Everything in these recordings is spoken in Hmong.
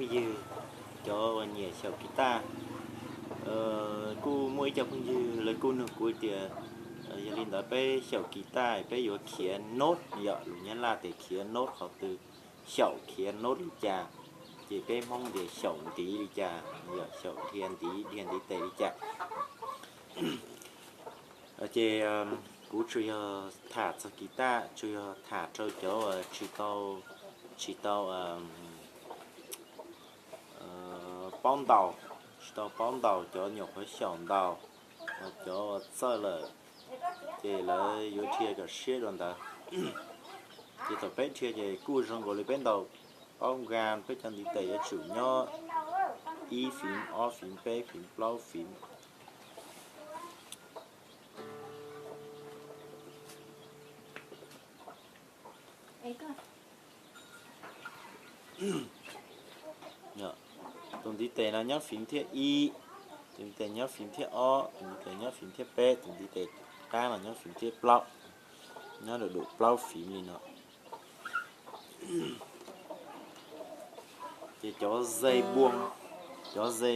Phooj ywg cov uas nyiam xyaum guitar, kuj muaj ib co phooj ywg lawv kuj nug kuv tias, yog li ntawd peb xyaum guitar peb yuav khiav note, yog lus Nyab Laj tias khiav note qhov twg, xyaum khiav note li cas, ces peb Hmoob tias xyaum ntiv li cas, yog xyaum dhia ntiv, dhia ntiv tes li cas. Ces kuv tsuas yog tham txog guitar, tsuas yog tham rau cov tsis tau, tsis tau paub ntaus, tsis tau paub ntaus, cov nyuam qhuav xyaum ntaus, cov txawj lawm, ces lawv yuav dhia kom siab dua ntawd. Ces thaum peb dhia ces kuj zoo nkaus li peb ntaus paub nka, peb cov ntiv tes yuav tsum nyob ib fiv, ob fiv, peb fiv, plaub fiv. Tus ntiv tes no nyob fiv thiab ib, tus ntiv tes nyob fiv thiab ob, tus ntiv tes nyob fiv thiab peb, tus ntiv tes qab no nyob fiv thiab plaub, nyob dum dum plaub fiv li no. Ces cov ze npuo, cov ze,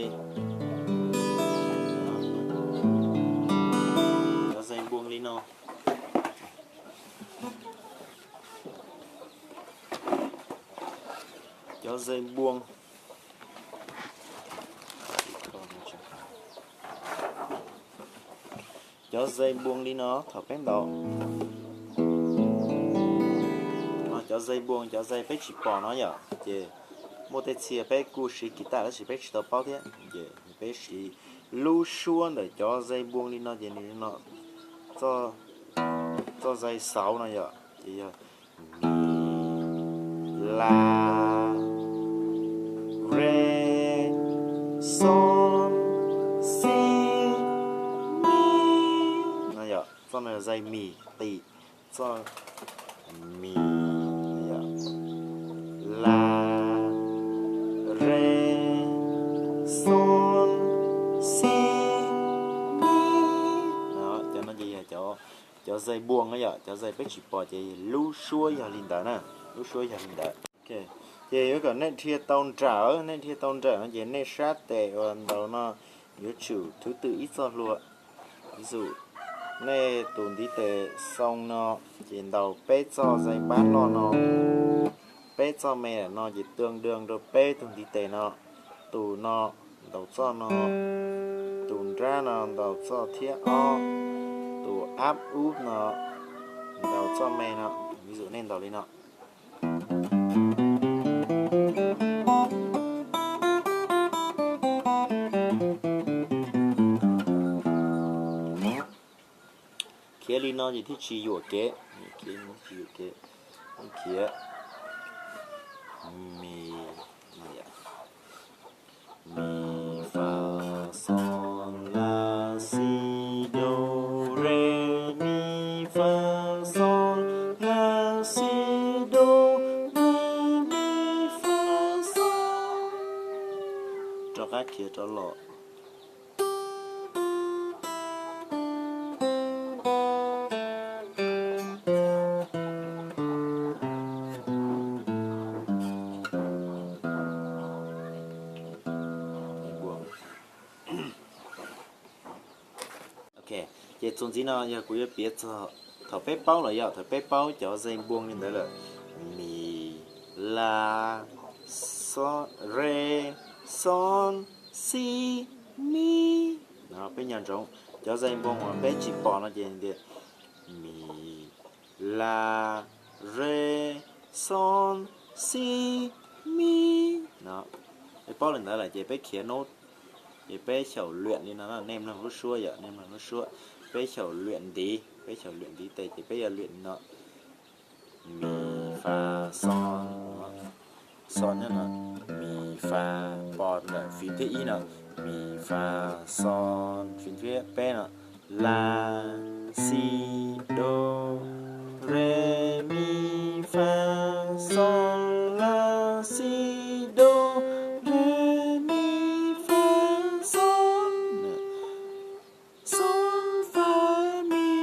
cov ze npuo li no. Cov ze npuo, cov ze npuo li no thaum peb ntaus, cov ze npuo, cov ze peb tsis pom no yom, ces muaj tej txhia peb kuj siv guitar tab sis peb tsis tau paub thiab, ces peb siv lub suab ntawm cov ze npuo li no ces nws no, txoj ze xauv no yom, ces yog mi, la, re, xo, xi, mi. No yog txoj no yog ze mi qis, txoj mi, la, re, xo, xi, mi. Cov no ces yog cov ze npuo na yom, cov ze peb tsis pom ces lub suab yog li ntawd na, lub suab yog li ntawd. Ces yuav kom nej dhia tau nrawm, nej dhia tau nrawm no ces nej sab tes uas ntaus no yuav tsum thwv twm ib txoj hlua. Vis dụ nej tus ntiv tes xoo no ces ntaus peb txoj ze npab loj no, peb txoj me no ces tương đương rau peb tus ntiv tes no, tus no ntaus txoj no, tus nrab no ntaus txoj thiab ob, tus áp út no ntaus txoj me no. Ví dụ nej ntaus li no. Khiav li no ces thiaj tsis yuam kev, tsis yuam kev, khiav, mi, mi, fa, sol, la, si, do, re, mi, fa, sol, la, si, do, re, mi, fa, sol. Rov qab khiav rov los. Ok, ces txuas ntxiv no yog kuv yuav piav txog thaum peb paub lawm, yog thaum peb paub cov ze npuo li ntawd lawm, mi, la, so, re, sol, si, mi. No peb nco ntsoov cov ze npuo uas peb tsis pom no ces tias mi, la, re, sol, si, mi. No peb paub li ntawd lawm ces peb khiav nub, ces peb xyaum luyam li no, nej mloog lub suab yom, nej mloog lub suab. Peb xyaum luyam ntiv, peb xyaum luyam ntiv tes ces peb yuav luyam li no. Mi, fa, sol, sol nyob no, mi, fa, pos ntawm fim thib ib no, mi, fa, sol, fim thib peb no, la, si, do, re, mi, fa, sol, la, si, do, re, mi, fa, sol, sol, fa, mi.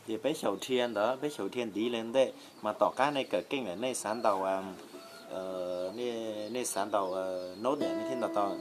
Ces peb xyaum rhia ntawd, peb xyaum rhia ntiv li ntej mas tom qab nej kawm keej lawm nej xav ntaus, nej xav ntaus node nej thiaj ntaus tau.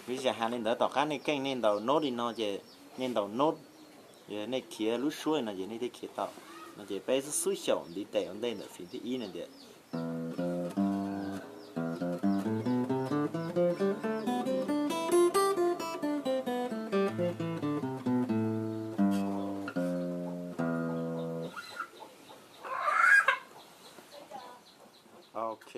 Vim yam li ntawd tom qab nej keej nej ntaus node li no ces nej ntaus node, nej khiav lub suab no ces nej thiaj khiav tau. No ces peb xub xub xyaum ntiv tes ua ntej ntawm fim thib ib no tias OK.